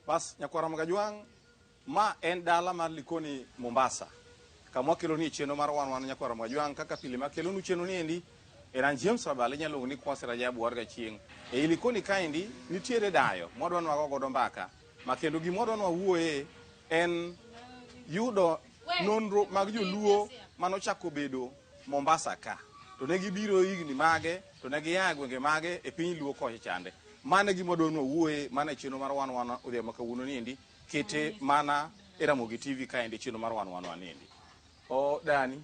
Bas nyakwara Magajwang', ma en dala mar Likoni Mombasa. Kama wakeloni chenro mar wan wan nyakwara Magajwang' kaka pile makelonu chenro ni endi en an James Rabal inyalo luongo ni Kwasi Rajabu war gachieng'. Ei Likoni kaendi nitiere dayo mwadwa ni wago godo mbaka ma kendo gima wadwa ni wawuoye en yudo nonro mag joluo manochako bedo Mombasa ka. To ne gibiro higni mage, to ne gia e gwenge mage e piny Luo kocha chande. Mano e gima wadwa ni wawuoye mana e chenro mar wan wan odhiambo ma kawuono ni endi kete mana e Ramogi TV kaendi e chenro mar wan wan wan endi. O Dani,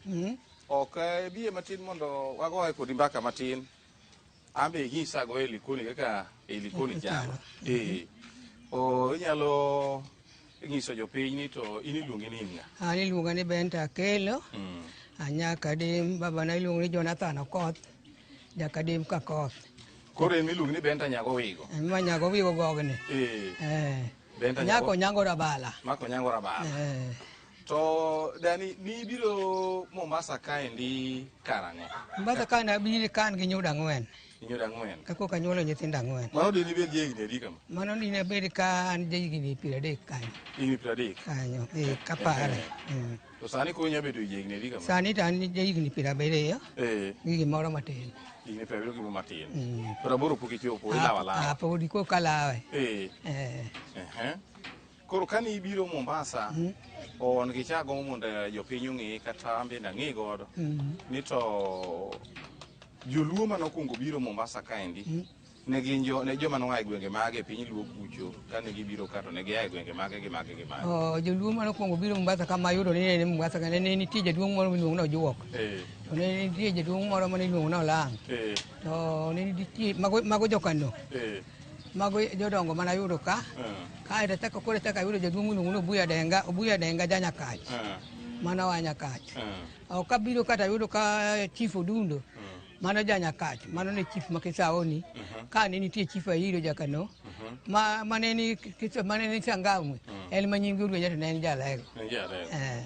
ok biye matin mondo wagoye kodi mbaka matin. An be inyisa goye Likoni kaka e Likoni chalo. Eh. O inyalo nyiso jopiny ni to in iluongi ni in ng'a? An iluonga ni Benta Akelo, Anyakadim, babana iluongo ni Jonathan Okoth, Jakadem Kakoth. Koro en miluongi ni Benta Nyago Wigo. En ma Nyago Wigo gogni. Eh. Eh. Benta Nyako Nyago Nyango Rabala. Mako Nyango Rabala. Eh. To Dani nibiro Mombasa kaendi karang'o? Mombasa ka nabiro ka an gi nyudo ang'wen. Nyudo ang'wen. Ka koka anyuolo nyithindo ang'wen. Mano dine bed jahigni adi kama? Mano dine bed ka an jahigni 30 kanyo. Higni 30. Kanyo, eh, kapare. To sani koro inyalo bedo jahigni adi kama? Sani to an jahigni 70 Eh. gi gimoro matin. Higni 70 gi gimoro matin. 80 pok ichopo, ilawo alawa. Ah, podi koka lawe. Eh. Eh. Ehe. Koro kane ibiro Mombasa, on gi chago mondo jopiny ong'e kata an bende ang'e godo ni to joluo mane okwongo biro Mombasa kaendi ne gin jo, ne joma noa e gwenge mage e piny Luo kucho kane gibiro ka to ne gia e gwenge mage gi mage gi mage. Oh, joluo mane okwongo biro Mombasa kama ayudo ni ne Mombasa ka ne nitie jaduong' moro miluongo ni Ojuok. Eh, To ne nitie jaduong' moro mane iluongo ni Olang'. eh, To ne nitie mago, mago jokano. eh, Mago jodongo mane ayudo ka. Kaeto achako koro achako ayudo jaduong' miluongo ni Obuya Denga, Obuya Denga ja Nyakach. Mano oa Nyakach. Ok abiro kata ayudo ka Chief Odundo. Mano ja Nyakach, mano ne chief ma Kisaoni. Ka ne nitie chief Ahiro Jakano. Ma mane ni mane ni Changamwe. En ma nyinge Orwenyo to ne en Jalego. Ne en Jalego. Eh.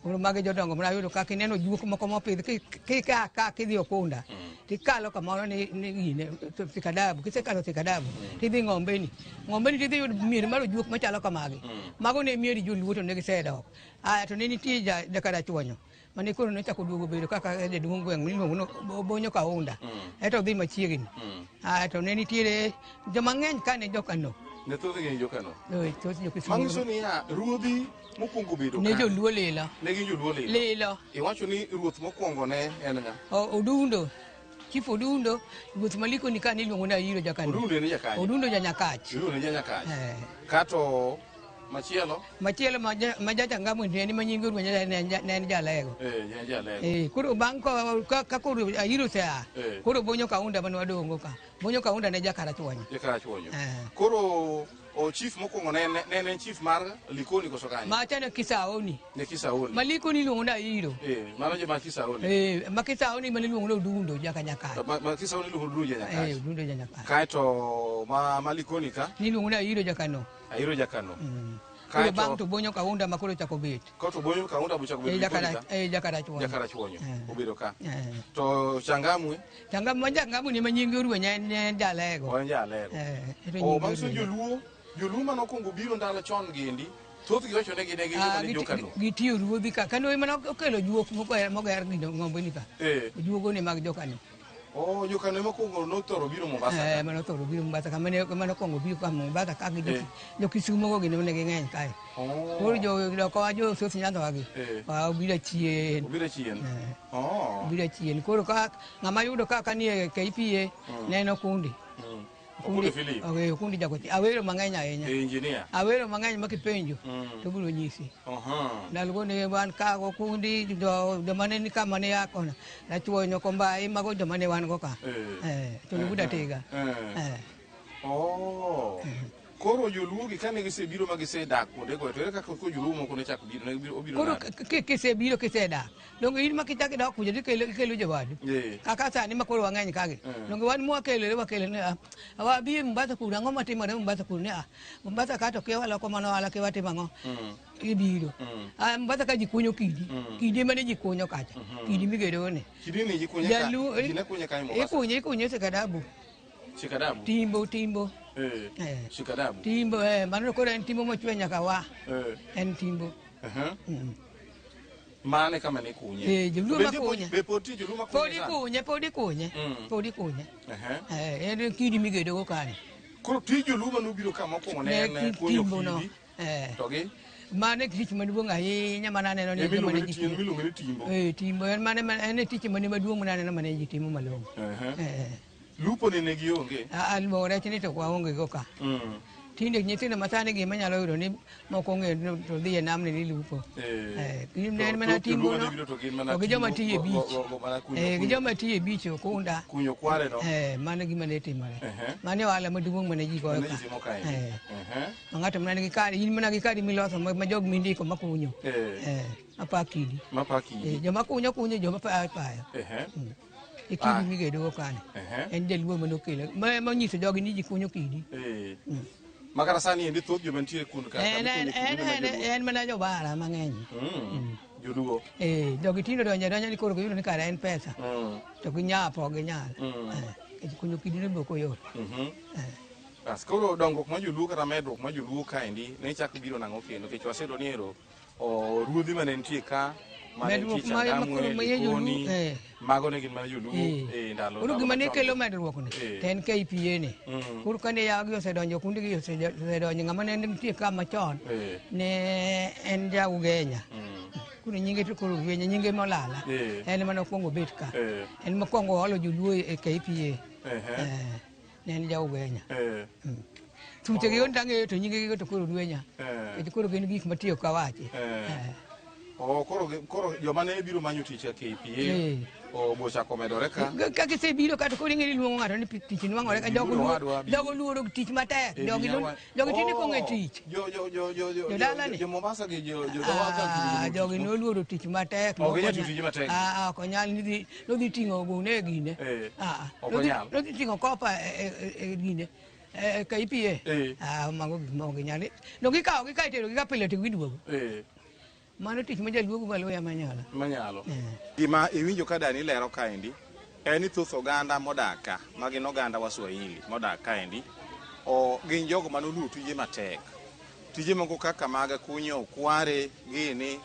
Koro magi jodongo mana ayudo ka kineno juok moko mopidh kika ka kidhi Okunda tikalo kamoro ni ni gine Thikadabu kisekalo Thikadabu tidhi Ng'ombeni Ng'ombeni tidhi yudo mier mar ojuok machalo kamagi mago ne mier joluo to ne gisedok aya to ne nitie ja jakarachuonyo mane koro nochako duogo bedo kaka jaduong' gweng' miluongo ni Obonyo Kaunda eto odhi machiegni aya to ne nitiere joma ng'eny ka ne jokano Ne thothgi gin jokano. Eh, thoth jo Kisumu Manyiso niya, ruodhi mokwongo bedo ne ka joluo lilo ne gin joluo lilo. lilo Iwacho ni ruoth mokwongo ne en ng'a? Odundo Chief Odundo ruoth maliko ni ka niluongo ni Ayiro Jakano Odundo ne jakanye? Odundo ja Nyakach Odundo ne ja Nyakach. Eh. Kato machielo machielo ma ja Changamwe ne en ma nyinge Orwenyo ne en Jalego eh ne en Jalego. Eh, koro bang' ka koro Ayiro osea Eh. koro Bonyo Kaunda mane wadong'o ka Bonyo Kaunda ne Jakarachuonyo Jakarachuonyo. Eh. Koro o chief mokwongo ne en ne en chief mar Likoni koso kanye? Macha ne Kisaoni. Ne Kisaoni. Ma Likoni iluongo ni Ayiro. Eh, mano joma Kisaoni. Eh, ma Kisaoni mane iluongo ni Odundo jaka Nyakach. Ma Kisaoni iluongo ni Odundo ja Nyakach. Eh, Odundo ja Nyakach. Kaeto ma Likoni ka? Niluongo ni Ayiro Jakano. Ayiro Jakano. Koro bang' to Bonyo Kaunda ma koro ochako bet. Koro to Bonyo Kaunda bochako bet. Eh, Jakarachuonyo. Jakarachuonyo. Eh. Obedo ka. Eh. To Changamwe? Changamwe, Changamwe ni ma nyinge Orwenyo en Jalego. En Jalego. Eh. O manyiso joluo, joluo mane okwongo biro ndalo chon gendi, thothgi wacho ne gin e gin joma Jokano. Gitiyo ruodhi ka. Kano ema okelo juok moger ng'ombe ni ka. Eh. Juogo ni mag Jokano. Oh, Jokano ema okwongo nothoro biro Mombasa ka. Eh, mane othoro biro Mombasa ka, mane mane okwongo biro ka Mombasa ka gi jo Kisumo go gin ne ging'eny kae. Oh. Koro jo loko jo South Nyanza wagi. Eh. Obiro chien. Obiro chien. Eh. Oh. Obiro chien. Koro ka ng'ama yudo ka kanie KPA neno kundi. Okundi Philip. Okay, Okundi Jakoch. Awero mang'eny ahinya. E engineer. Awero mang'eny ma kipenjo to biro nyisi. Ndalogo ne wan ka Okundi joma ne ni kama ne ya kona. Rachuonyo Kombai mago joma ne wan go ka. Eh. Eh, to Luguda Tiga. Eh. Eh. Oh. Koro joluo gi kane gisebiro ma gisedak kuondego to ere kaka koro joluo moko ne chako biro ne gibiro obiro Koro nade? kisebiro kisedak. Donge in ma kichako idok kucho tikelo ikelo jowadu. Eh. Kaka sani ma koro wang'eny kagi. Eh. Donge wan mwakelore wakelo ni ah, wabi e Mombasa kuro ang'o matimore Mombasa kuro ni ah, Mombasa ka to kia waloko mana ohala kia watimo ang'o. Ibiro. Ah, Mombasa ka ji kunyo kidi. Kidi ema ne ji kunyo kacha. Kidi migedogo ni. Kidi ni ji kunye ka. Jaluo Ji ne kunye ka e Mombasa. Ikunye ikunye Sekadabu. Sekadabu. Timbo timbo. Shikadabu. Timbo mano koro en timbo mochwe nyaka wa. En timbo. Mane kama ne kunye. Joluo makunye. Be pod ti joluo makunye. Pod ikunye, pod ikunye. En kidi migedo go kanyo. Koro tij joluo manobiro ka mokwongo ne en kunyo kidi. To gi mane tich maduong' ahinya mana aneno ni joma ne ji timo. Miluongo ni timbo. Timbo en mane en tich mane maduong' mana aneno mane ji timo malong'o. Lupo ne gionge. Lupo rech ni to waonge go ka. Tinde nyithindo masani gima nyalo yudo ni moko ong'eyo to dhi e namni ni lupo. En mana timbo no. To gi joma tiyo e beach. Gi joma tiyo e beach Okunda. Kunyo kware no. Mano gima ne timore. Mano ohala maduong' mane ji goyo ka. Ng'ato mana nigi kadi, in mana gi kadi miloso ma jog mindiko makunyo. Mapa kidi. Mapa kidi. Joma kunyo kunyo, joma payo payo. E kidi migedo go kanyo. En jaluo manokelo. Manyiso jogi ni ji kunyo kidi. Makata sani endi thoth joma nitie kuond ka. En mana jobara mang'eny. Joluo. Jogi tindo donjo adonja ni koro giyudo ni kara en pesa. To ginyapo ok ginyal. Kunyo kidi no be ok oyot. Bas koro dongruok mar joluo kata medruok mar joluo kaendi ne chako biro nang'o kendo nikech waseyudo ni ero ruodhi mane nitie ka mane nitie Changamwe, Likoni, mago ne gin mana joluo e ndalo. Koro gima ne kelo medruok ni to en KPA ni. Koro kane yawgi osedonjo kundi gi osedonjo ng'ama ne nitie ka machon ne en ja Ugenya. Koro nyinge to koro Ugenya nyinge molala. En ema nokwongo bet ka. En mokwongo olo joluo e KPA. Ne en ja Ugenya. Thuche gi ondang'eyo to nyinge gi to koro Rwenya. Nikech koro gin gik matiyo kawachi. Koro joma ne biro manyo tich e KPA obochako medore ka. Ka gisebiro ka to koro ing'e ni iluongo ng'ato ni tich nwang'ore ka jogo luoro tich matek. Jogi tinde kong'e tich. Jo Mombasa gi jo Dhowaga jogi noluoro tich matek. Ok ginyal tiyo tije matek. Ok onyal nodhi ting'o gune e gine. Nodhi ting'o kopa e gine. KPA. Mago gik ma ok ginyal. No gikawo gi kae iterogi ka pile to giduogo. Mano tich ma jaluo maluya manyalo. Manyalo. Gima iwinjo ka dani lero kaendi en ni thoth oganda modak ka, ma gin oganda Waswahili modak kaendi, gin jogo manoluwo tije matek. Tije moko kaka mag kunyo kware gini,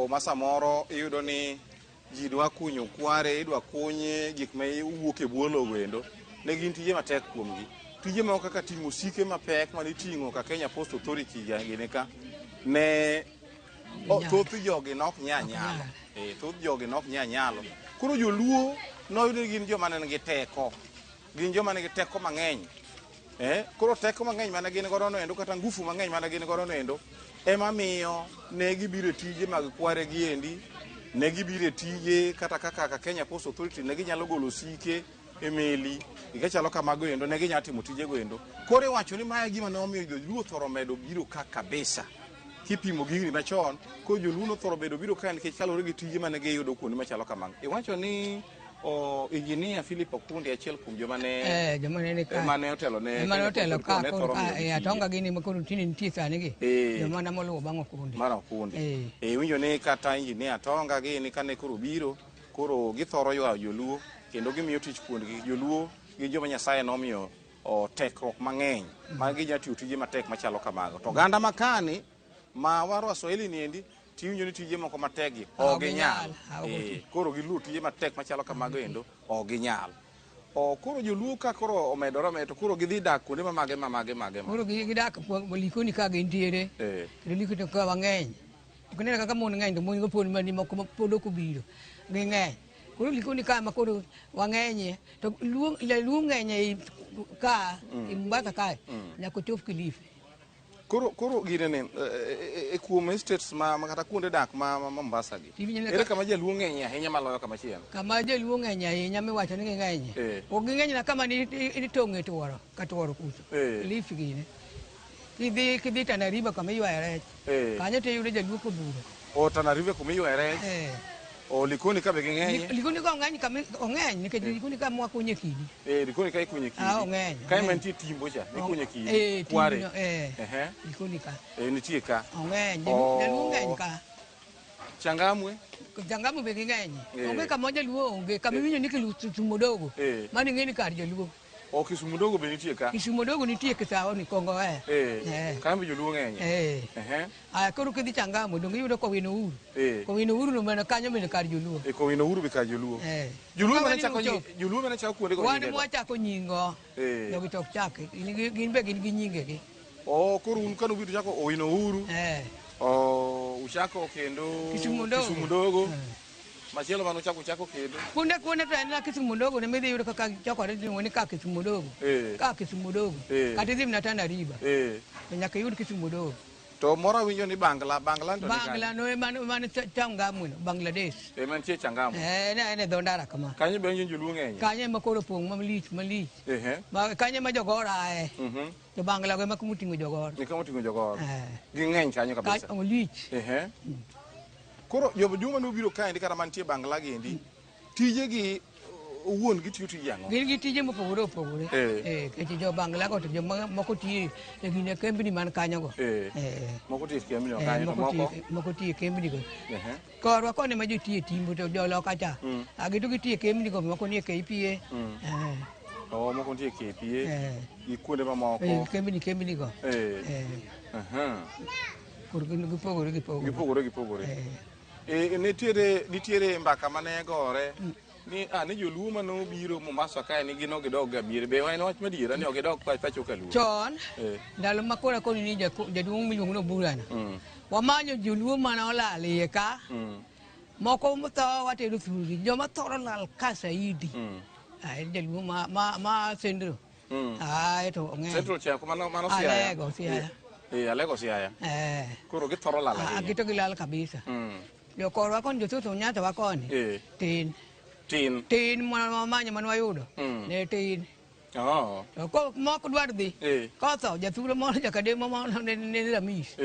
ma samoro iyudo ni ji dwa kunyo kware, idwa kuny gik ma wuok e bwo lowo endo, ne gin tije matek kuomgi. Tije moko kaka ting'o osike mapek maniting'o ka Kenya Post Authority gini ka, ne thoth jogi nok nya nyalo. Thoth jogi nok nya nyalo. Koro joluo noyudo ni gin joma ne nigi teko. Gin joma nigi teko mang'eny. Koro teko mang'eny mane gin godo noendo kata ngufu mang'eny mane gin godo noendo ema miyo ne gibiro e tije mag kware gi endi, ne gibiro e tije kata kaka Kenya Post Authority ne ginyalo golo osike e meli, gik chalo kamago endo ne ginyalo timo tijego endo. Koro iwacho ni mae gima nomiyo joluo thoro medo biro ka kabisa. Kipimo gi higni machon, koro joluo nothoro bedo biro ka nikech kaluwore gi tije mane giyudo kuonde machalo kamago. Iwacho ni Engineer Philip Okundi achiel kuom joma ne joma ne ka mane otelo ne mane otelo ka koro atonga gini ma koro tinde nitie sani gi joma ne moluwo bang' Okundi. Mar Okundi. Iwinjo ni kata Engineer Atonga gini kane koro biro, koro githoro ywayo joluo kendo gimiyo tich kuondgi. Joluo gin joma Nyasaye nomiyo tekruok mang'eny ma ginyalo tiyo tije matek machalo kamago. To oganda makani ma waro Waswahili ni endi tiwinjo ni tije moko matek gi ok ginyal. Koro giluwo tije matek machalo kamago endo ok ginyal. Koro joluo ka koro omedore to koro gidhi dak kuonde mamage mamage mage. Koro gidak Likoni ka gintiere. Kendo Likoni ka wang'eny. Ok ineno kaka mon ng'eny to mon go pod mani moko pod ok obiro. Ging'eny. Koro Likoni ka ma koro wang'enyie to luo ng'eny ei ka e Mombasa kae nyaka ochop Kilifi. Koro gine ne e kuom estates ma kata kuonde dak ma Mombasa gi. Ere kama jaluo ng'eny ahinya maloyo kama chielo? Kama jaluo ng'eny ahinya miwacho ni ging'eny. Ok ging'eny na kama ni itong'e tuoro ka tuoro kucho. Kilifi gine. Kidhi Tana River kama iywaye rech. Kanyo to iyudo jaluo koburo. Tana River kuma iywaye rech. Likoni ka be ging'eny. Likoni ka ong'eny kama ong'eny nikech Likoni ka mwakunye kidi. Likoni ka ikunye kidi. Ong'eny. Ka ema nitie timbo cha, mikunye kidi. Kware. Likoni ka. Nitie ka. Ong'eny, jaluo ng'eny ka. Changamwe. Changamwe be ging'eny. Onge kama jaluo onge, kama iwinjo ni kilusumo dogo. Mano ing'e ni kar jaluo. O Kisumu Dogo be nitie ka. Kisumu Dogo nitie Kisawa ni Kongowea. Kambi joluo ng'enye. Aya koro kidhi Changamwe donge iyudo Kowino Uhuru. Kowino Uhuru no mana kanyo bende kar joluo. Kowino Uhuru be kar joluo. Joluo mane chako joluo mane chako kuonde go. Wan mwachako nyingo. Jogi to ok chak. Gin be gin gi nyingegi. Oh, koro un kanu biro chako Owino Uhuru. Oh, uchako kendo Kisumu Dogo. Kisumu Dogo. Machielo mano chako kendo. Kunde to en na Kisumu Dogo ne midhi yudo kaka chokore iluongo ni ka Kisumu Dogo. Ka Kisumu Dogo. Kata idhi mana Tana River. To nyaka iyud Kisumu Dogo. To moro awinjo ni Bangla, Bangla to ni kanye? Bangla no ema mano Changamwe no, Bangladesh. Ema nitie Changamwe. Ne en e dho ndara kama. Kanyo be winjo joluo ng'enye. Kanyo ema koro pong' malich malich. Ma kanyo ema jogoro aye. To Bangla go ema kuma oting'o jogoro. Ni kama oting'o jogoro. Ging'eny kanyo kabisa. Kanyo lich. Koro joma nobiro kaendi kata mantie Bangla gendi, tijegi owuon gitiyo tije ang'o? Gin gi tije mopogore opogore. Nikech jo Bangla go to joma moko tiyo e gine kembni man kanyo go. Moko tiyo e kembni kanyo to moko? Moko tiyo e kembni go. Korwa koni ma jotiyo e timbo to joloka cha. Agi to gitiyo e kembni go, moko nie KPA. Oh, moko nitie KPA. Gi kuonde mamoko. Kembni go. Koro gipogore gipogore. Gipogore gipogore. Nitiere mbaka mane gore ni ni joluo mane obiro Mombasa kae ni gin ok gidog ga miere. Be en wach madiera ni ok gidog pacho kaluo? Chon, ndalo ma koro akoni ni jaduong' miluongo ni Oburana. Wamanyo joluo mane olal iye ka. Moko motho watero thurgi. Joma thoro lal ka saidi. En jaluo ma Central. To ong'eny. Central cha mano Siaya. Alego Siaya. Alego Siaya. Koro githoro lal ahinya. Gito gilal kabisa. Jokorwa koni jothuth Nyanza wa koni. Tin. Tin. Tin mwana manyo mane wayudo. Ne tin. Oh. To moko dwar dhi. Kotho jathuro moro jakademo moro ne Ramis.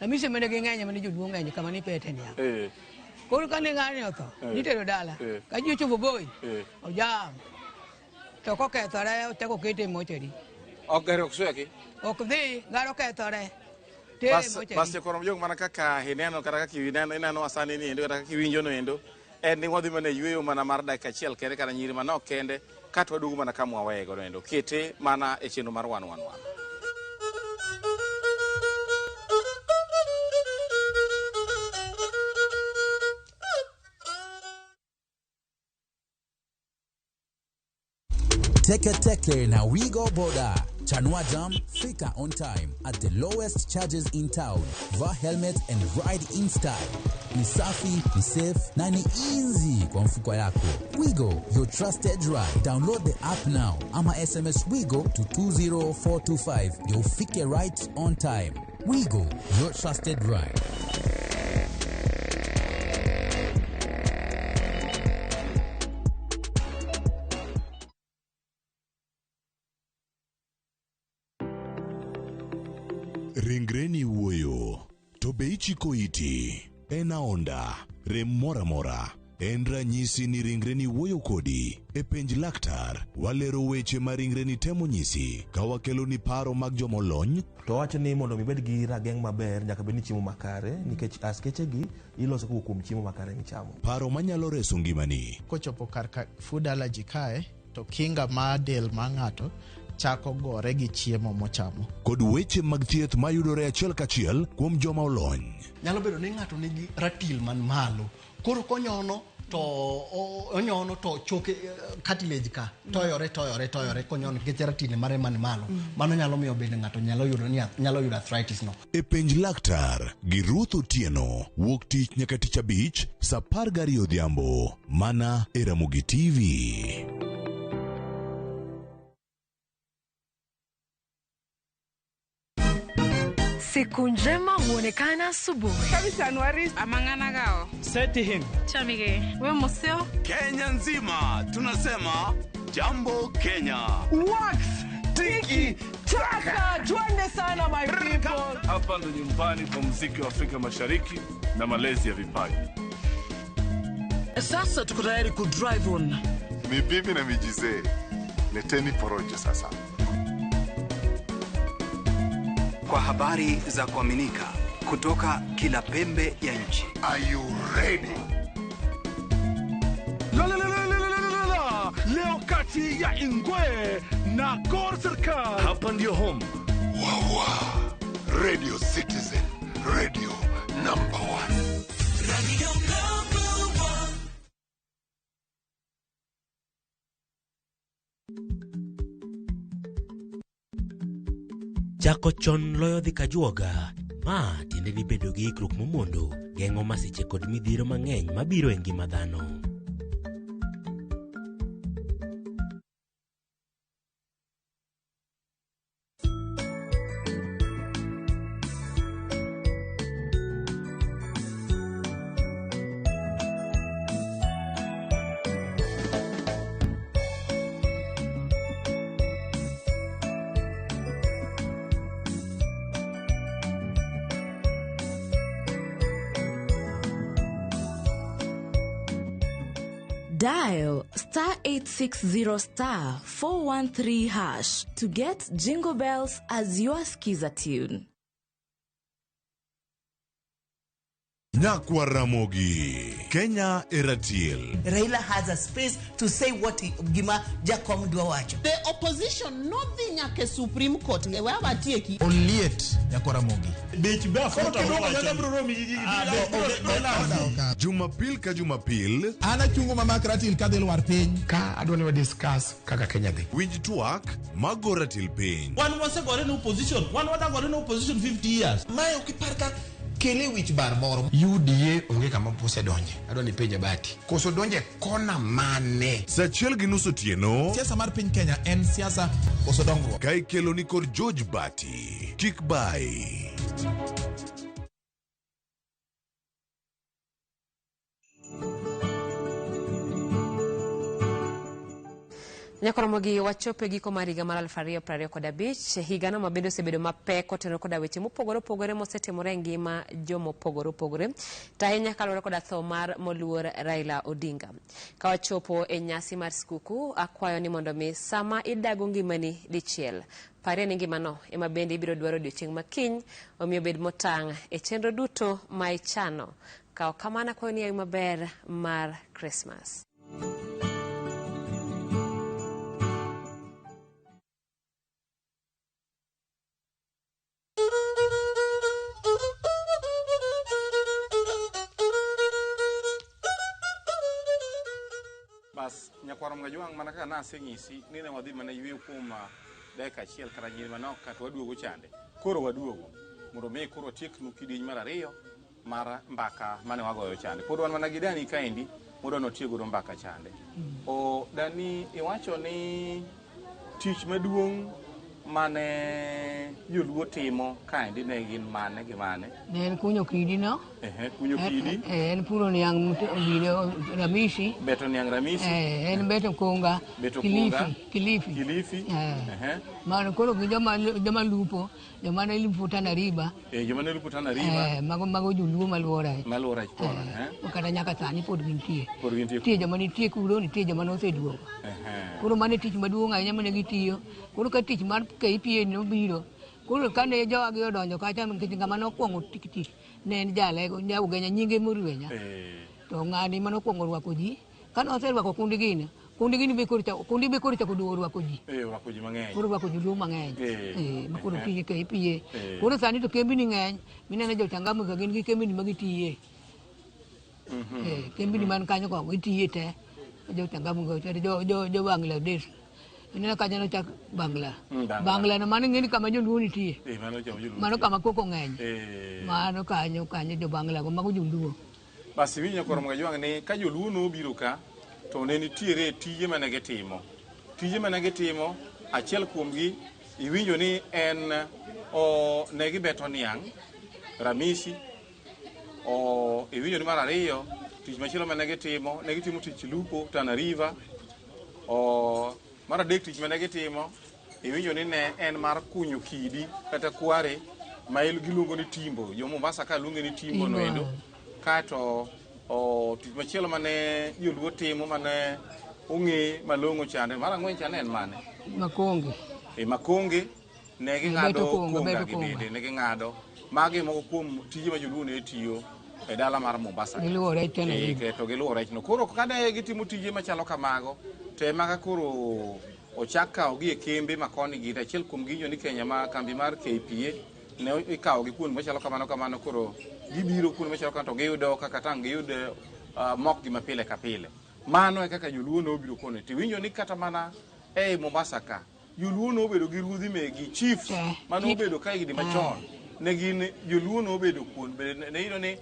Ramis ema ne ging'eny mane joluo ng'eny kama nipete niang'. Koro kane ng'ani otho, nitero dala. Ka ji ochopo Voi, ojam. To kokethore ochako okete e mochari. Ok gari ok sweki? Ok dhi, gari okethore. Bas jokoro jong mana kaka ineno kata kaka ineno sani ni endo kata kaka iwinjo no endo. En ni wadhi mana yueyo mana mar dakika achiel kende kata nyiri manok kende kato waduogo mana kama waweye godo endo. Kete mana e chenro mar wan wan wan. Teke Teke na Wigo Boda. Chanua Jam, fika on time at the lowest charges in town. Vaa helmet and ride in style. Ni safi, ni safe na ni easy kwa mfuko yako. Wigo, your trusted ride. Download the app now. Ama SMS Wigo to 20425. You'll fike right on time. Wigo, your trusted ride. Ringreni wuoyo, to be ichiko iti? En aonda, rem mora, en ranyisi ni ringreni wuoyo kodi. E penj laktar, walero weche ma ringreni temo nyisi, ka wakeloni paro mag jomolony. To wacho ni mondo ibed gi rageng' maber nyaka bed ni chiemo makare, nikech askeche gi iloso kowuok kuom chiemo makare michamo. Paro manyalo reso ngimani. Kochopo kar ka food allergy kae, to kinga mar del mar ng'ato chako gore gi chiemo mochamo. Kod weche mag thieth mayudore achiel kachiel kuom joma olony. Nyalo bedo ni ng'ato nigi ratil man malo, koro konyono to onyono to choke cartilage ka toyore konyono nikech ratil mare man malo. Mano nyalo miyo bende ng'ato nyalo yudo arthritis no. E penj laktar gi Ruth Otieno, wuok tich nyaka tich abich saa 12 odhiambo, mana e Ramogi TV. Siku njema huonekana asubuhi. Amangana gao. Seti him. Chamige. We museo. Kenya nzima tunasema jambo Kenya. Wax tiki taka. Twende sana my people. Hapa ndo nyumbani kwa muziki wa Afrika Mashariki na malezi ya vipaji. Sasa tuko tayari ku drive on. Ni bibi na mijize. Leteni porojo sasa. Kwa habari za kuaminika kutoka kila pembe ya nchi. Are you ready? La la la la la la la. Leo kati Kati ya Ingwe na Gor Serikal. Hapa ndio home. Wawa Radio Citizen, radio number 1. Radio number 1. Chako chon loyo dhi kajuoga. Ma tiende ni bedo gi ikruok momondo geng'o masiche kod midhiero mang'eny mabiro e ngima dhano. Dial star 860 star 413 hash to get Jingle Bells as your skiza tune. Nyakwa Ramogi, Kenya Eratil. Raila has a space to say what he, gima Jakom dwa wacho. The opposition nodhi nyaka Supreme Court we watieki. Oliet Nyakwa Ramogi. Bech be afota. Jumapil ka Jumapil. An achungo mama Ratil kadhi lwar piny. Ka adwa ni wa discuss kaka Kenya dhi. Winj twak mago ratil piny. Wan wasegore ne opposition. Wan wadagore ne opposition 50 years. Mae ok ipar ka kele wich bar moro. UDA onge kama osedonje. Adwa ni penje Bati. Koso donje kona mane? Saa 1:30 otieno. Siasa mar piny Kenya en siasa koso dongruok. Ka ikelo ni kod George Bati. Kik bai. Nyakoromogi wachopo e giko mar higa mar 2025. Higano ma bende osebedo mapek kotenore koda weche mopogore opogore mosetimore e ngima jomopogore opogore, to ahinya kaluwore koda tho mar moluor Raila Odinga. Ka wachopo e nyasi mar skuku, akwayo ni mondo mi sama idago ngimani dichiel, parie ni ngimano ema bende ibiro dwaro odiochieng' makiny, omiyo bed motang' e chenro duto ma ichano. Ka ok kamano, akwayo ni yawi maber mar Krismas. Bas nyakwaro Mgajwang' mana kaka naseng'isi ni ne wadhi mana yweyo kuom dakika achiel kata nyiri manok kato waduogo chande. Koro waduogo mondo mi koro watieknu kidieny mar ariyo mar mbaka mane wagoyo chande. Pod wan mana gi Dani kaendi mondo notiek godo mbaka chande. O Dani, iwacho ni tich maduong' mane joluo timo kaendi ne gin mane gi mane? Ne en kunyo kidi no. Ehe, kunyo kidi. En puro niang' gine Ramisi. Beto niang' Ramisi. En beto konga. Beto konga. Kilifi. Kilifi. Ehe. Mano koro gi joma lupo, joma ne lupo Tana River. Joma ne lupo Tana River. Mago joluo maluora. Maluora kono, eh. Kata nyaka sani pod gintie. Pod gintie. Nitie joma nitie kuro, nitie joma noseduogo. Ehe. Koro mano e tich maduong' ahinya mane gitiyo. Koro ka tich mar KPA nobiro, koro kane jowagi odonjo kacha nikech ng'ama nokwongo tich ne en jalego, Ugenya nyinge Murwenya. To ng'ani manokwongo rwako ji, kane oserwako kundi gini, kundi be koro chako duogo rwako ji. Rwako ji mang'eny. Koro rwako joluo mang'eny. Ma koro tije KPA. Koro sani to kembni ng'eny, mineno jo Changamwe ka gin gi kembni ma gitiye. Kembni man kanyo go gitiye te. Jo Changamwe jo Bangladesh. Ineno kanyo nochak Bangla. Bangla no mano ing'eni kama joluo nitie. Mano kama koko ng'eny. Mano kanyo jo Bangla go mago joluo. Bas iwinjo Nyakwar Mgajwang' ni ka joluo nobiro ka to ne nitiere tije mane gitimo. Tije mane gitimo, achiel kuomgi iwinjo ni en ne gibeto niang' Ramisi. Iwinjo ni mar ariyo tich machielo mane gitimo, ne gitimo tich lupo Tana River. Mar adek tich mane gitimo, iwinjo ni ne en mar kunyo kidi kata kware ma giluongo ni timbo. Jo Mombasa ka luonge ni timbo no endo. Kato tich machielo mane joluo timo mane ong'e malong'o chande. Mar ang'wen chande en mane? Makonge. Makonge ne ging'ado konga gi bende, ne ging'ado. Magi moko kuom tije ma joluo ne tiyo e dala mar Mombasa. Giluwo rech tena. To giluwo rechno. Koro kane gitimo tije machalo kamago, to ema ka koro ochak kawogi e kembe ma koni gi, to achiel kuom gi ni Kenya ma kambi mar KPA ne ikawogi kuonde machalo kamano kamano, koro gibiro kuonde machalo kamano to giyudo kaka tang' giyud mokgi ma pile ka pile. Mano e kaka joluo nobiro koni. Tiwinjo ni kata mana ei Mombasa ka, joluo nobedo gi ruodhi megi, chiefs manobedo ka higni machon. Ne gin joluo nobedo kuon, ne iyudo ni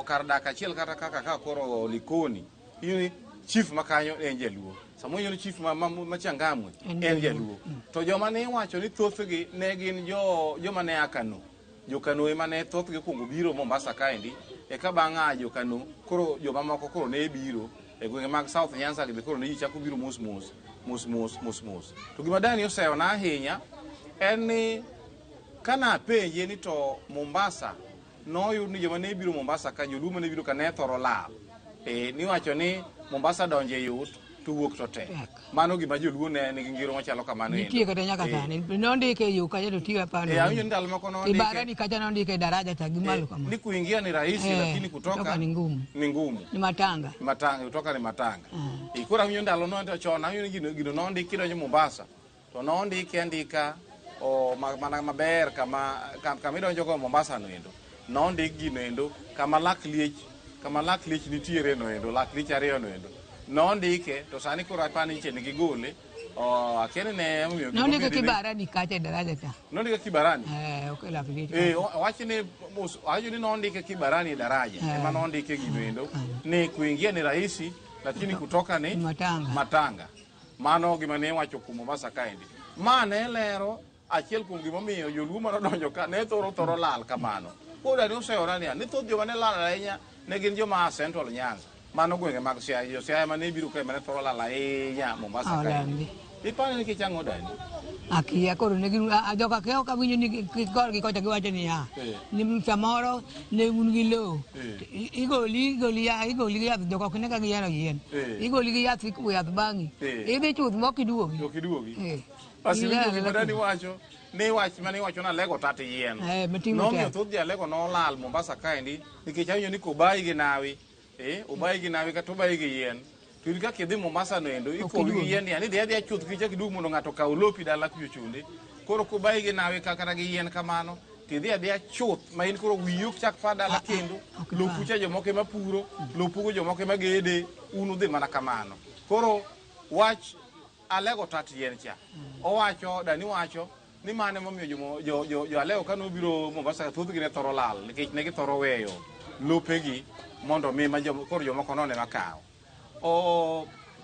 kar dak achiel kata kaka ka koro Likoni, iyudo ni chief ma kanyo en jaluo. Samoro iyudo ni chief ma Changamwe en jaluo. To joma ne iwacho ni thothgi ne gin joma ne a Kano. Jo-Kano ema ne thothgi okuongo biro Mombasa kaendi, eka bang' a jo-Kano, koro joma moko koro ne biro e gwenge mag South Nyanza gi be koro ne ji chako biro mos mos, mos mos, mos mos. To gima Dani oseyona ahinya en ni kana apenje ni to Mombasa noyud ni joma ne biro Mombasa ka, joluo mane biro ka ne thoro lal. Niwacho ni Mombasa donje yot to wuok to tek. Mano gima joluo ne nigi ngiro machalo kamano endo. Nitie kata nyaka sani. Nondike e yo kacha to tiyo apano. Awinjo ni ndalo moko nondike. Ibarani kacha nondike daraja cha gimalo kama. Ni kuingia ni rahisi lakini kutoka ni ngumu. Ni ngumu. Ni matanga. Matanga, kutoka ni matanga. Koro awinjo ndalo no to chon awinjo ni gino nondiki kidonjo Mombasa. To nondike andika mana maber kama idonjo go Mombasa no endo. Nondik gino endo kama lak liech nitiere no endo, lak liech ariyo no endo. Nondike to sani koro apani nitie nigi gole. Akia ni ne omiyo nondike Kibarani kacha e daraja cha. Nondike Kibarani? Ok lak liech. Wacho ni nondike Kibarani e daraja. Ema nondike gino endo ni kuingia ni rahisi lakini kutoka ni matanga. Matanga. Mano gima ne wacho kuom Mombasa kaendi. Ma ne lero achiel kuom gimomiyo joluo manodonjo ka ne thoro lal kamano. Koro Dani oseyona niya, ni thoth joma ne lal ahinya ne gin joma a Central Nyanza. Mano gwenge mag Siaya, jo Siaya mane biro kae mane thoro lal ahinya Mombasa kaendi. Iparo ni nikech ang'o Dani? Akia koro ne gin joka kia ok awinjo ni korgi kocha giwacho niya, ni samoro ne un gi lowo, igoli gi yath, jok ok ne ka giyiero yien. Igoli gi yath ikuo yath bang'i. Idhi chuth mok iduogi. Ok iduogi. Basi winjo gima Dani wacho, ni wach mane iwacho ni Alego tat yien. Nomiyo thoth ji Alego nolal Mombasa kaendi nikech awinjo ni kobayi gi nawi, obayi gi nawi kata obayi gi yien. To in kaka idhi Mombasa no endo, ikowi gi yien ni idhi adhiya chuth kichak iduog mondo ng'ato okaw lopi dala kucho chunde. Koro kobayi gi nawi kata gi yien kamano, tidhi adhiya chuth ma in koro wiyi ok chak pa dala kendo. Lopu cha jomoko ema puro, lopugo jomoko ema gede, un udhi mana kamano. Koro wach Alego tat yien cha. Owacho, Dani wacho, ni mane momiyo jo Alego kane obiro Mombasa thothgi ne thoro lal nikech ne githoro weyo lopegi mondo mi koro jomoko no ema kawo.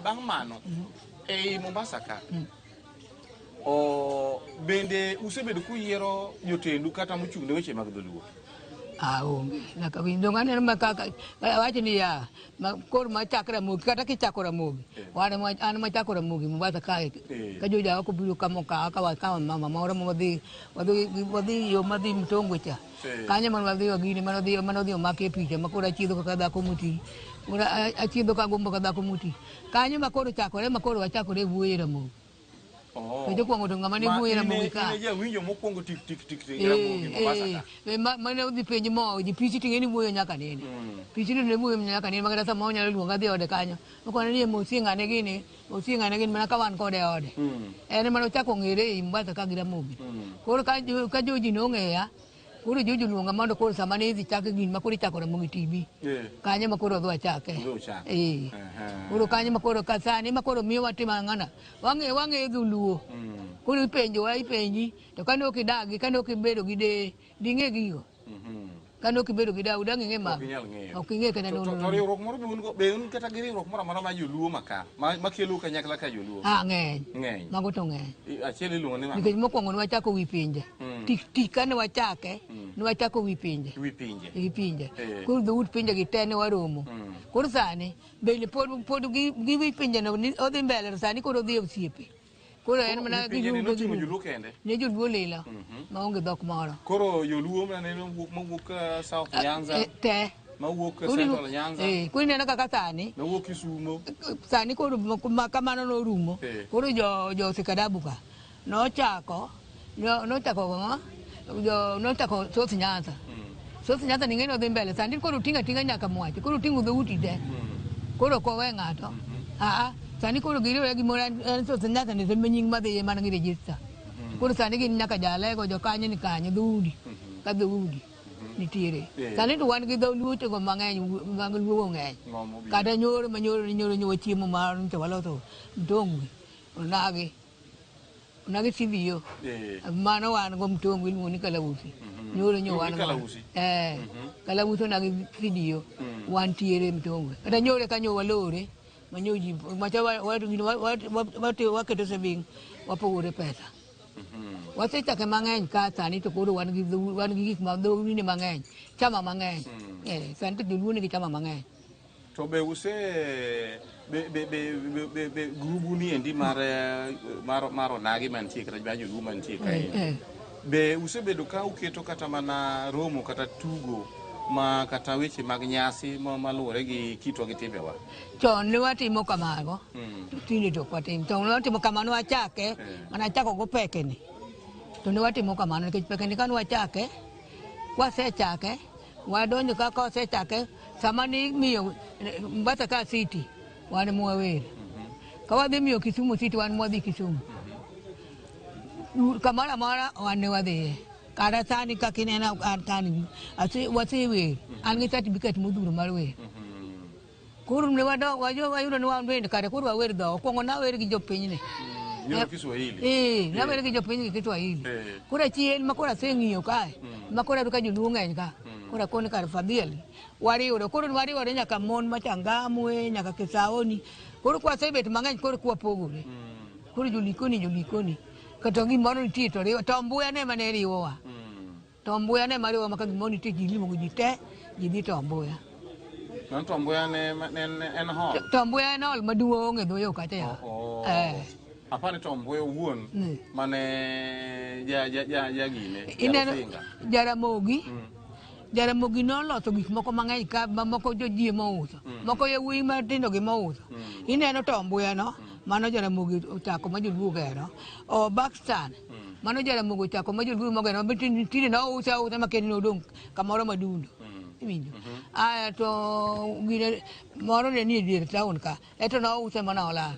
Bang' mano, ei Mombasa ka, bende usebedo kuyiero jotendu kata mochung' ne weche mag dholuo? Onge. Nyaka winj dong aneno ma kaka awacho ni ya koro machak Ramogi kata kichako Ramogi an machako Ramogi Mombasa kae ka jojawa kobiro kama kawa mama moro ma wadhi yo madhi Mtongwe cha kanyo mane wadhi wagine mane odhi omaki e picha ma koro achiedho kaka dhako moti. Koro achiedho ka gombo ka dhako moti. Kanyo ma koro chakore ma koro wachakore wuoyo e Ramogi. To jokwongo to ng'ama ne wuoyo e Ramogi ka. Ine jawinjo mokwongo tik tik tik tik Ramogi Mombasa ka. Mane odhi penj mo ji pichi ting'e ni wuoyo nyaka nene. Pichi to ne wuoyo nyaka nene makata sama onyalo luonga adhi ode kanyo. Okone ni mosie ng'ane gini, mosie ng'ane gini mana ka wan kode e ode. En ema nochako ng'ere ei Mombasa ka gi Ramogi. Koro ka joji nong'eya, koro joji oluonga mondo koro sama ne idhi chak gini ma koro ichako Ramogi TV. Kanyo ma koro wadhi wachake. Koro kanyo ma koro ka sani ma koro miyo watimo ang'ana. Wang'eyo dholuo. Koro ipenjowa ipenji to kane ok idagi kane ok ibedo gi deye ding'e gigo. Kane ok ibedo gi dawu dang' ing'e mago. Ok ing'e kata To riwruok moro be un go, be un kata gi riwruok moro amora mar joluo ma ka, makelo kanyakla ka joluo? Ng'eny. Ng'eny. Mago to ng'eny. Achiel iluongo ni Nikech mokwongo ne wachako wi pinje. Tik kane wachake, ne wachako wi pinje. Wi pinje. Wi pinje. Koro dhout pinje gi te ne waromo. Koro sani bende pod gi wi pinje no odhi mbele to sani koro odhi e osiepe. Koro en mana gi joluo kende. Ne joluo lilo maonge dhok moro. Koro joluo mana ne mawuok South Nyanza. Te. Mawuok Central Nyanza. Koro ineno kaka sani. Mawuok Kisumo. Sani koro kamano norumo. Koro jo Sikadabu ka nochako ng'o? Nochako South Nyanza. South Nyanza ni ng'eni odhi mbele sani koro oting'o ating'a nyaka mwache koro oting'o dhoudi te koro ok owe ng'ato aa sani koro giriwore gimoro en South Nyanza ni to nying madhiye mana gi register koro sani gin nyaka jalego jokanyo ni kanyo dhoudi ka dhoudi nitiere sani to wan gi dholuochego mang'eny mag luo ng'eny kata nyoro ma nyoro ni nyoro nyowa chiemo mar nyocha waloso mtongwi onagi onagi CBO mano wan go mtongwi iluongo ni kalausi nyoro nyo wan Iluongo ni kalausi? Kalausi onagi CBO wantiere mtongwi kata nyoro ka nyo walore manyo ji macha waketo saving wapogore pesa wasechake mang'eny ka sani to koro wan gi gik ma dhoudi mang'eny chama mang'eny sani to joluo nigi chama mang'eny. To be use be grubu ni endi mar onagi mantie kata mar joluo mantie kae be usebedo ka uketo kata mana romo kata tugo ma kata weche mag nyasi maluwore gi kitwa gi timbewa? Chon ne watimo kamago tinde to ok watim. Chon ne watimo kamano wachake mana chako go pekeni to ne watimo kamano nikech pekeni kane wachake wasechake wadonjo kaka osechake sama ni miyo Mombasa ka city wan mwawer ka wadhi miyo Kisumu city wan mwadhi Kisumu kamoro amora wan ne wadhiye. Kata sani kaka ineno an kani wasewer an gi certificate modhuro mar wer. Koro ne wayudo ni wan bende kare koro wawer dhowa. Okuongo nawer gi jopinyni. Kiswahili. Nawer gi jopiny gi Kiswahili. Koro achien ma koro aseng'iyo kae ma koro ayudo ka joluo ng'eny ka koro akoni kar Fadhiel wariwore koro wariwore nyaka mon ma Changamwe nyaka Kisaoni koro kwasebet mang'eny koro kwapogore koro jolikoni kata gimoro nitie to riwo to mbuya ne mane riwowa to mbuya ne mariwowa ma ka gimoro nitie ji limo ji te ji dhi to mbuya. No to mbuya ne en hall. To mbuya en hall maduong' e dho yo kacha ya. Apani to mbuya owuon mane ja gine ineno Jaramogi Jaramogi noloso gik moko mang'eny ka moko jojie mouso moko yawuoyi matindo gi mouso ineno to mbuya no mano Jaramogi ochako ma joluo ogero o Bakstan mano Jaramogi ochako ma joluo mogero tinde nouso ausa ma kendo nodong' kamoro madundo iwinjo. Aya to gine moro ne nie dier town ka eto nouse mana olal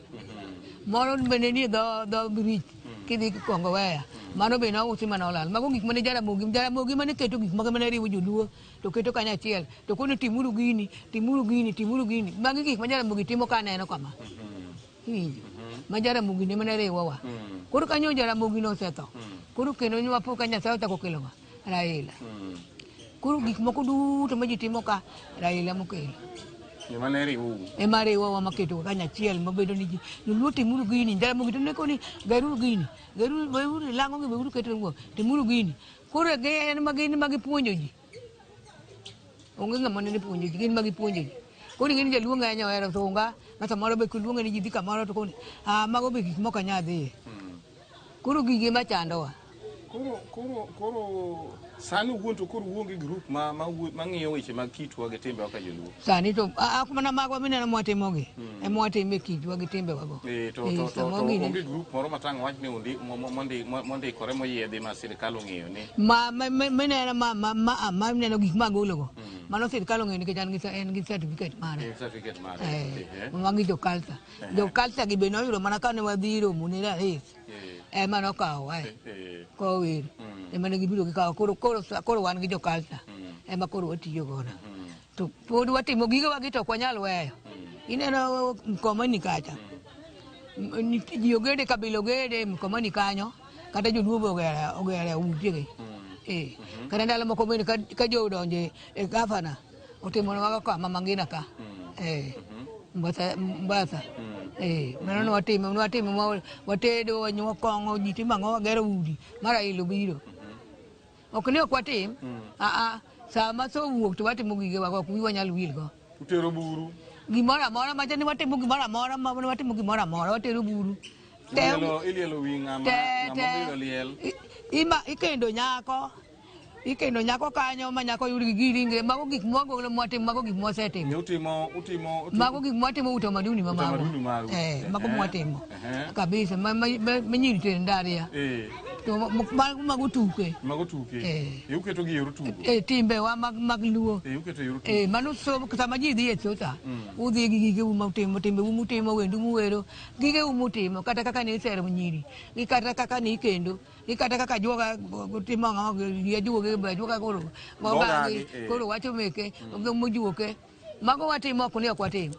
moro bende nie dho bridge kidhi Kongowea mano be nousi mana olal. Mago gik mane Jaramogi mane keto gik moko mane riwo joluo to keto kanyachiel to kono timuru gini timuru gini timuru gini magi gik ma Jaramogi timo kaneno kama iwinjo ma Jaramogi ne mane riwowa. Koro kanyo Jaramogi nosetho koro kendo nwapo ka Nyasaye ochako okelowa Raila. Koro gik moko duto ma ji timo ka Raila mokelo ema riwowa maketo kanyachiel mabedo ni joluo timuru gini Jaramogi to ne koni geruru gini geruru lang'o gi weuru keto timuru gini koro en ma gin ma gipuonjo ji onge ng'ama ne puonjo ji gin ma gipuonjo ji. Koro ing'e ni jaluo ng'eny ohero sunga ma samoro be kiluonge ni ji dhi kamoro to koni mago be gik moko anyal dhiye. Koro gigi ema chandowa. Koro sani wuon to koro wuon gi group ma ng'iyo weche mag kitwa gi timbewa ka joluo. Sani to mana magwa mineno mwatimogi ema watimo e kitwa gi timbewago. To onge group moro matang' wach ni mondikore moyiedhi ma sirikal ong'eyo ni mineno ma mineno gik magologo mano sirikal ong'eyo nikech en gi certificate mare. Magi jo culture. Jo culture gi be noyudo mana kane wadhi romo ne rais ema nokawowa kower ema ne gibiro gikawo koro wan gi jo culture ema koro watiyo godo to pod watimo gigewa gi to ok wanyal weyo. Ineno Mkomani kacha ji ogede kabila ogede Mkomani kanyo kata joluo be ogere utegi kata ndalo moko bende ka jo odonje e gavana otimonwa kama mangina ka Mombasa mano nwatimo watedo wanyuo kong'o ji timo ang'o wagero udi ma Raila obiro. Ok ni ok watim sama so wuok to watimo gigewa ok wiwa nyal wil go. Utero buru gimoro amora macha ni watimo gimoro amora watimo gimoro amora watero buru ilielo wi ng'ama obiro liel ikendo nyako kanyo ma nyako yud gi giringe mago gik mwagolo mwatimo mago gik mwasetimo utimo mago gik mwatimo utamaduni ma mago mago mwatimo kabisa ma nyiri tero ndaria To mago tuke. Mago tuke. Eh. Uketo gi yor tugo. E timbewa mag Luo. Uketo yor tugo. Eh, mano somo sama ji dhi e chota. Udhi gi gigeu mutimo, timbeu mutimo, wendu muwero, gigeu mutimo, kata kaka ne isero nyiri, gi kata kaka ne ikendo, gi kata kaka ajuoga timo ang'o, gi ajuoge, ajuoga koro gogagi, koro wacho meke, mojuoke. Mago watimo ok ni ok watim.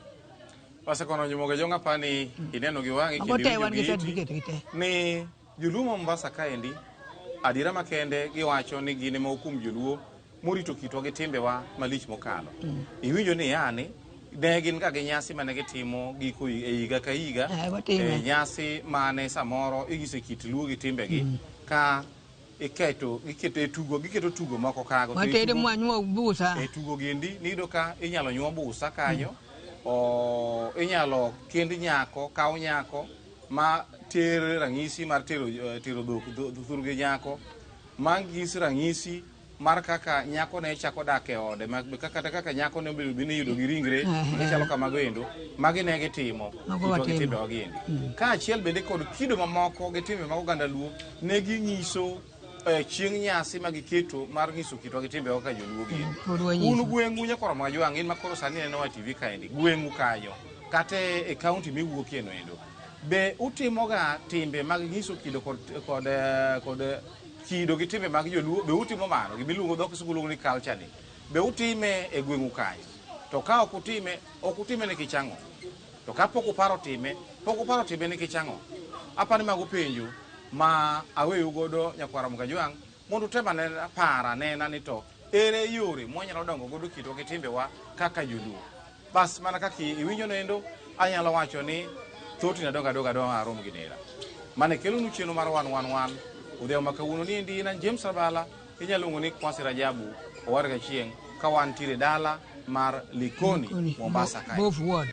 Wasekono Jumoge Jonga pani ineno gi wang'i Mago kendo te iwinjo wan gi gi iti. certificate gi te. Ni joluo ma Mombasa kaendi adiera makende giwacho ni gin ema kuom joluo morito kitwa gi timbewa malich mokalo. Iwinjo ni yani ne gin ga gi nyasi mane gitimo giko e higa ka higa watime. e nyasi mane samoro inyiso kit luo gi timbegi ka iketo giketo e tugo giketo tugo moko kago to e Watedo tugo- mwanyuo busa. e tugo giendi niyudo ka inyalo nyuo busa kanyo o inyalo kend nyako kaw nyako ma ter ranyisi mar tero tero dhok thurgi nyako ma ng'is ranyisi mar kaka nyako ne chako dak e ode kata kaka nyako ne obedo bende iyudo gi ringre machalo kamago endo magi ne gitimo Mago kitwa gi watimo. timbewa giendi kaachiel bende kod kido mamoko gi timbe mag oganda luo ne ginyiso chieng' nyasi ma giketo mar nyiso kitwa gi timbewa kaka joluo giendi Pod wanyiso. un gweng'u nyakwaro Majwang' in ma koro sani inenowa e TV kaendi gweng'u kanyo kata e kaunti miwuokie no endo be utimoga timbe mag nyiso kido kod kido gi timbe mag joluo be utimo mano gimiluongo dho kisungu luongo ni culture ni be utime e gweng'u kanyo to ka ok utime ok utime nikech ang'o to ka pok uparo time pok uparo time nikech ang'o apani mago penjo ma aweyu godo nyakwara Mkajwang' mondo utem anena para nena ni to ere yore mwanyalo dongo godo kitwa gi timbewa kaka joluo bas mana kaka iwinjo noendo anyalo wacho ni thothne adongo adogo adongo arom gi nera mane kelonu chenro mar wan wan wan odhiambo ma kawuono ni endi en James Rabala inyalo luongo ni Kwasi Rajabu owar gachieng' ka wantiere dala mar Likoni Mombasa kae. Both ward.